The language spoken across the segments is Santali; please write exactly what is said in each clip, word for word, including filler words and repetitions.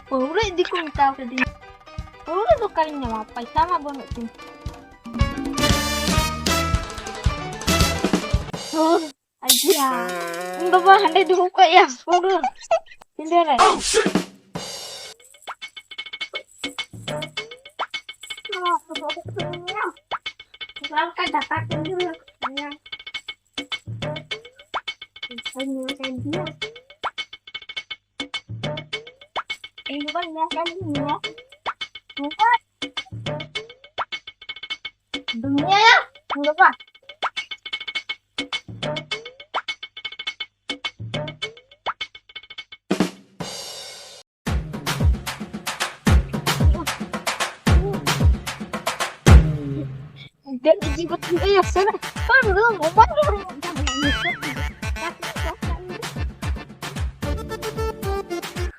ᱯᱟᱹᱣᱨᱟᱹ ᱤᱫᱤ ᱠᱚ ᱢᱮᱛᱟᱣ ᱠᱟᱹᱫᱤᱧ᱾ ᱯᱟᱹᱣᱨᱟᱹ ᱫᱚ ᱚᱠᱟᱨᱤᱧ ᱧᱟᱢᱟ? ᱯᱟᱭᱥᱟ ᱢᱟ ᱵᱟᱹᱱᱩᱜ ᱛᱤᱧ᱾ ᱦᱳ, ᱟᱭᱟ᱾ ᱤᱧ ᱵᱟᱵᱟ ᱦᱟᱸᱰᱮ ᱫᱩᱲᱩᱵ ᱠᱟᱜ ᱭᱟ ᱯᱟᱹᱣᱨᱟᱹ ᱯᱤᱸᱰᱟᱹ ᱨᱮ᱾ ᱚᱠᱟ ᱞᱮᱠᱟ ᱫᱟᱠᱟ ᱠᱚ ᱤᱥᱤᱱ ᱦᱩᱭᱩᱜ ᱠᱟᱱᱟ᱾ ᱤᱧ ᱵᱟᱵᱟ ᱧᱮᱞ ᱠᱟᱫᱤᱧ ᱧᱮᱞ᱾ ᱱᱚᱝᱠᱟ ᱫᱩᱱᱭᱟᱹ ᱤᱧ ᱵᱟᱵᱟ᱾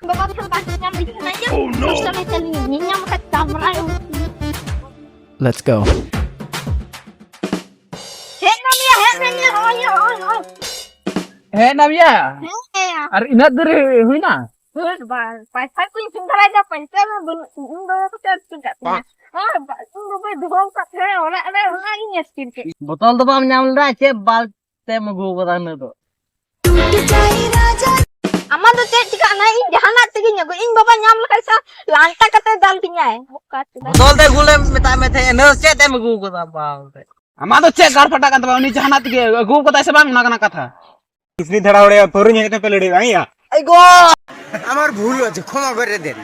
ᱵᱟᱵᱟ ᱛᱷᱚᱲᱟ ᱵᱟᱝ ᱧᱟᱢ ᱞᱮᱠᱷᱟᱱ ᱤᱧᱟᱹᱜ ᱫᱚᱥᱴᱟ ᱞᱮ ᱪᱟᱹᱞᱩᱭᱟ᱾ ᱧᱮᱞ ᱧᱟᱢ ᱠᱷᱟᱡ ᱠᱟᱢᱨᱟᱭ ᱩᱱᱠᱩ᱾ Let's go. ᱦᱮᱡ ᱱᱟᱢ ᱭᱟ, ᱦᱮᱡ ᱱᱟᱢ ᱭᱟ, ᱦᱚᱸᱜᱼᱚᱭ ᱭᱟ, ᱦᱚᱸᱜᱼᱚᱭ, ᱦᱚᱸᱜᱼᱚᱭ᱾ ᱦᱮᱡ ᱱᱟᱢ ᱭᱟ? ᱦᱮᱸ ᱭᱟ᱾ ᱟᱨ ᱤᱱᱟᱹᱜ ᱫᱮᱨᱤ ᱦᱩᱭᱱᱟ? ᱦᱟᱹᱴ ᱵᱟᱝ, ᱯᱟᱭᱥᱟ ᱠᱚᱧ ᱥᱮᱸᱫᱽᱨᱟᱭᱮᱫᱟ, ᱯᱟᱭᱥᱟ ᱢᱟ ᱵᱟᱹᱱᱩᱜ ᱛᱤᱧ, ᱤᱧ ᱵᱟᱵᱟ ᱠᱚ ᱪᱟᱥ ᱠᱟᱜ ᱛᱤᱧᱟ᱾ ᱦᱮᱸ, ᱵᱟ-, ᱤᱧ ᱵᱟᱵᱟᱭ ᱫᱚᱦᱚ ᱟᱠᱟᱫ ᱛᱟᱦᱮᱸ ᱚᱲᱟᱜ ᱨᱮ, ᱚᱱᱟ ᱜᱤᱧ ᱟᱹᱥᱠᱤᱨ ᱠᱮᱫ᱾ ᱵᱚᱛᱚᱞ ᱫᱚ ᱵᱟᱢ ᱧᱟᱢ ᱞᱮᱫᱟ? ᱪᱮᱫ ᱵᱟᱞ ᱛᱮᱢ ᱟᱹᱜᱩ ᱟᱠᱟᱫᱟ ᱩᱱᱟᱹᱜ ᱫᱚ? ᱟᱢᱟᱜ ᱫᱚ ᱪᱮᱫ ᱪᱤᱠᱟᱹᱜ ᱠᱟᱱᱟ? ᱤᱧ ᱡᱟᱦᱟᱱᱟᱜ ᱛᱮᱜᱮᱧ ᱟᱹᱜᱩ, ᱤᱧ ᱵᱟᱵᱟ ᱧᱟᱢ ᱞᱮᱠᱷᱟᱡ ᱥᱮ ᱞᱟᱱᱴᱟ ᱠᱟᱛᱮ ᱫᱟᱞ ᱛᱤᱧᱟᱭ᱾ ᱵᱚᱛᱚᱞ ᱛᱮ ᱟᱹᱜᱩ ᱞᱮ ᱢᱮᱛᱟᱜ ᱢᱮ ᱛᱟᱦᱮᱸ, ᱤᱱᱟᱹ ᱪᱮᱫ ᱮᱢ ᱟᱹᱜᱩ ᱟᱠᱟᱫᱟ? ᱵᱟᱯ ᱨᱮ᱾ ᱟᱢᱟᱜ ᱫᱚ ᱪᱮᱫ ᱜᱟᱲ ᱯᱷᱟᱴᱟᱜ ᱠᱟᱱ ᱛᱟᱢᱟ? ᱩᱱᱤ ᱡᱟᱦᱟᱱᱟᱜ ᱛᱮᱜᱮ ᱟᱹᱜᱩ ᱟᱠᱟᱫᱟᱭ ᱥᱮ ᱵᱟᱝ, ᱚᱱᱟ ᱠᱟᱱᱟ ᱠᱟᱛᱷᱟ᱾ ᱠᱤᱥᱱᱤ ᱫᱷᱟᱲᱟ ᱦᱚᱲᱮ ᱯᱟᱹᱣᱨᱟᱹ ᱧᱩ ᱠᱟᱛᱮ ᱯᱮ ᱞᱟᱹᱲᱦᱟᱹᱭ ᱵᱟᱝ ᱭᱟ? ᱟᱭ ᱜᱚ! আমার ভুল হয়েছে, ক্ষমা করে দেন।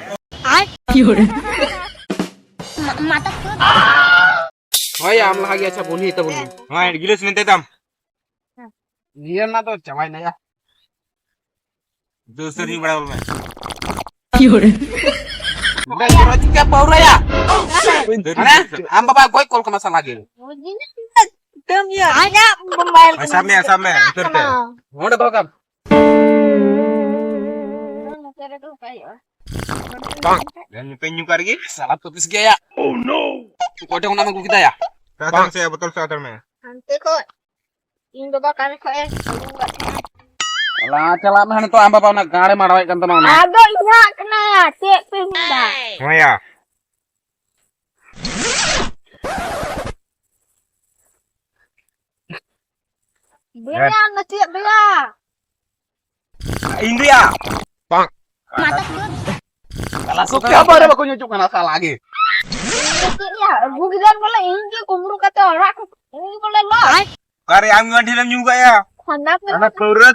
ᱦᱳᱭ, ᱟᱢ ᱞᱟᱦᱟ ᱜᱮ, ᱟᱪᱪᱷᱟ, ᱵᱚᱱ ᱦᱤᱡᱩᱜ ᱛᱟᱵᱚᱱ ᱢᱮ᱾ ᱦᱳᱭ, ᱜᱤᱞᱟᱹᱥ ᱢᱮᱱᱛᱮ ᱛᱟᱢ᱾ ᱱᱤᱭᱟᱹ ᱨᱮᱱᱟᱜ ᱫᱚ ᱪᱟᱵᱟᱭ ᱱᱟ ᱭᱟ᱾ ᱫᱩᱥᱨᱤ ᱵᱟᱲᱟ ᱵᱚᱞ ᱢᱮ᱾ ᱵᱮ, ᱪᱮᱫ ᱯᱟᱹᱣᱨᱟᱹᱭᱟ? ᱟᱢ ᱵᱟᱵᱟ ᱜᱚᱡ ᱠᱚᱞ ᱠᱟᱢᱟ ᱥᱟᱞᱟ ᱜᱮ᱾ ᱥᱟᱵ ᱢᱮ, ᱥᱟᱵ ᱢᱮ, ᱩᱛᱟᱹᱨ ᱛᱮ᱾ ᱚᱸᱰᱮ ᱫᱚᱦᱚ ᱠᱟᱢ᱾ ᱯᱮ ᱧᱩ ᱠᱟᱨ ᱜᱮ, ᱥᱟᱞᱟ ᱛᱚᱯᱤᱥ ᱜᱮᱭᱟ᱾ Oh no! ᱚᱠᱚᱭ ᱴᱷᱮᱱ ᱠᱷᱚᱱᱟᱜ ᱮᱢ ᱟᱹᱜᱩ ᱠᱮᱫᱟ ᱭᱟ? ᱥᱟᱛᱟᱢ ᱥᱮ ᱵᱚᱛᱚᱞ ᱥᱮ ᱟᱛᱟᱨ ᱢᱮ᱾ ᱦᱟᱱᱛᱮ ᱠᱷᱚᱡ᱾ ᱤᱧ ᱵᱟᱵᱟ ᱠᱟᱨᱮ ᱠᱷᱚᱡ ᱮ ᱟᱹᱜᱩ ᱟᱠᱟᱫ ᱛᱟᱦᱮᱸᱱᱟ᱾ ᱞᱟᱦᱟ ᱪᱟᱞᱟᱜ ᱢᱮ ᱱᱤᱛᱚᱜ, ᱟᱢ ᱵᱟᱵᱟ ᱚᱱᱟ ᱜᱟᱲᱮ ᱢᱟᱲᱟᱣᱮᱫ ᱠᱟᱱ ᱛᱟᱢᱟ ᱚᱱᱟ᱾ ᱟᱫᱚ ᱤᱧᱟᱹᱜ ᱠᱟᱱᱟ, ᱪᱮᱫ ᱯᱮ ᱢᱮᱱᱫᱟ? ᱦᱮᱸᱭᱟ᱾ ᱫᱮᱭᱟ, ᱦᱮᱸ᱾ ᱱᱟᱥᱮᱭᱟᱜ ᱫᱮᱭᱟ᱾ ᱤᱧ ᱫᱮᱭᱟ᱾ ᱢᱟᱛᱟ ᱠᱩᱫᱩᱢ᱾ ᱥᱟᱞᱟ ᱥᱚᱠᱮ ᱦᱚᱸ ᱵᱟᱨᱮ ᱵᱟᱠᱚ ᱧᱩ ᱦᱚᱪᱚᱜ ᱠᱟᱱᱟ ᱥᱟᱞᱟ ᱜᱮ᱾ ᱪᱮᱫ ᱭᱟ? ᱟᱹᱜᱩ ᱠᱮᱫᱟᱢ ᱵᱚᱞᱮ, ᱤᱧ ᱜᱮ ᱠᱩᱢᱵᱽᱲᱩ ᱠᱟᱛᱮ ᱚᱲᱟᱜ ᱠᱷᱚᱱ ᱤᱧ ᱵᱚᱞᱮ ᱞᱚ᱾ ᱚᱠᱟᱨᱮ ᱟᱢ ᱜᱮ ᱰᱷᱮᱨᱮᱢ ᱧᱩ ᱠᱟᱜ ᱭᱟ? ᱦᱟᱱᱟ ᱯᱮ ᱦᱟᱱᱟ ᱯᱟᱹᱣᱨᱟᱹ᱾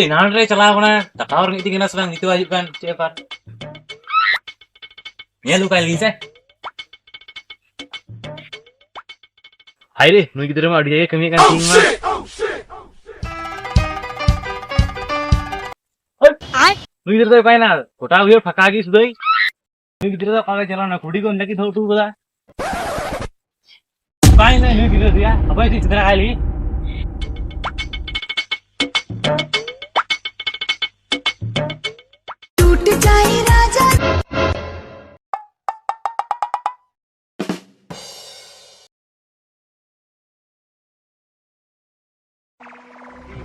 ᱮᱱᱟᱱ ᱨᱮ ᱪᱟᱞᱟᱣ ᱠᱟᱱᱟ, ᱫᱟᱠᱟ ᱦᱚᱸ ᱨᱮᱸᱜᱮᱡ ᱫᱤ ᱠᱟᱱᱟ ᱥᱮ ᱵᱟᱝ, ᱱᱤᱛᱚᱜ ᱦᱤᱡᱩᱜ ᱠᱟᱱ, ᱪᱮᱫ ᱵᱮᱯᱟᱨ? ᱧᱮᱞ ᱩᱠᱟᱭ ᱞᱤᱧ ᱥᱮ᱾ ᱦᱟᱭ ᱨᱮ, ᱱᱩᱭ ᱜᱤᱫᱽᱨᱟᱹ ᱢᱟ ᱟᱹᱰᱤ ᱡᱟᱭᱜᱟ ᱠᱟᱹᱢᱤᱭᱮᱫ ᱠᱟᱱ ᱛᱤᱧ ᱢᱟ᱾ ᱦᱟᱹᱴ! ᱱᱩᱭ ᱜᱤᱫᱽᱨᱟᱹ ᱫᱚᱭ ᱚᱠᱟᱭᱮᱱᱟ? ᱜᱚᱴᱟ ᱩᱭᱦᱟᱹᱨ ᱯᱷᱟᱸᱠᱟ ᱜᱮ ᱥᱩᱫᱷᱟᱹᱭ᱾ ᱱᱩᱭ ᱜᱤᱫᱽᱨᱟᱹ ᱫᱚ ᱚᱠᱟ ᱨᱮ ᱪᱟᱞᱟᱣ ᱮᱱᱟ? ᱠᱩᱰᱤ ᱠᱚ ᱚᱸᱰᱮ ᱜᱮ ᱫᱚᱦᱚ ᱦᱚᱴᱚ ᱠᱟᱫᱟ᱾ ᱚᱠᱟᱭᱮᱱᱟ ᱱᱩᱭ ᱜᱤᱫᱽᱨᱟᱹ ᱫᱚᱭᱟ? ᱦᱟᱯᱳᱭ ᱥᱮ ᱥᱮᱸᱫᱽᱨᱟ ᱠᱟᱭ ᱞᱟᱹᱜᱤᱫ᱾ टूट जाए राजा।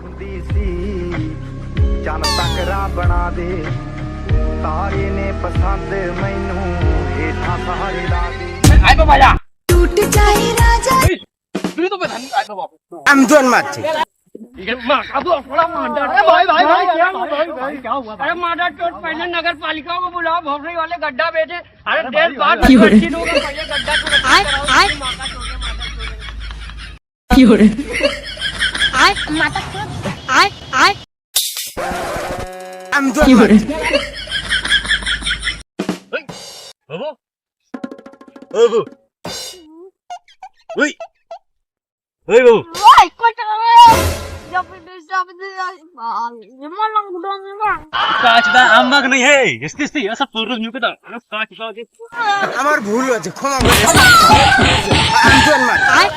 ਹੁੰਦੀ ਸੀ ਚੰਨ ਤੱਕਰਾ ਬਣਾ ਦੇ। ਤਾਰੇ ਨੇ ਪਸੰਦ ਮੈਨੂੰ ਹੇਠਾਂ ਸਾਰੇ ਲਾ ਦੇ। आय बाबा या। टूट जाए राजा। ए, तू तो बता नहीं आय बाबा। I'm done, Martin। ये माँ का तो थोड़ा मार डाल। अरे भाई, भाई, भाई, क्या हुआ भाई? क्या हुआ भाई? अरे मार डाल चोट, पहले नगर पालिका को बुलाओ, भोसड़ी वाले गड्ढा बेचे। अरे देश बाहर क्यों रे? अच्छी लोग हैं, पहले गड्ढा को आय, आय। माँ का चोट है, माँ का चोट है। কি ওরে? আয়, মাথা খুলে। আয়, আয়। আমি তো কি ওরে? বাবু, বাবু, ওই, ওই বাবু। ওই, কত রে? যাবে রে, যাবে রে, যাবে। এমন গুলো নিবা। কাজ দা আমাকে নেই, হে, ইস্তি, ইস্তি, এসব পুরো নিউকে দাও। কাজ দাও যে। আমার ভুল হয়েছে, ক্ষমা করে। আমি তো আর মার। আয়।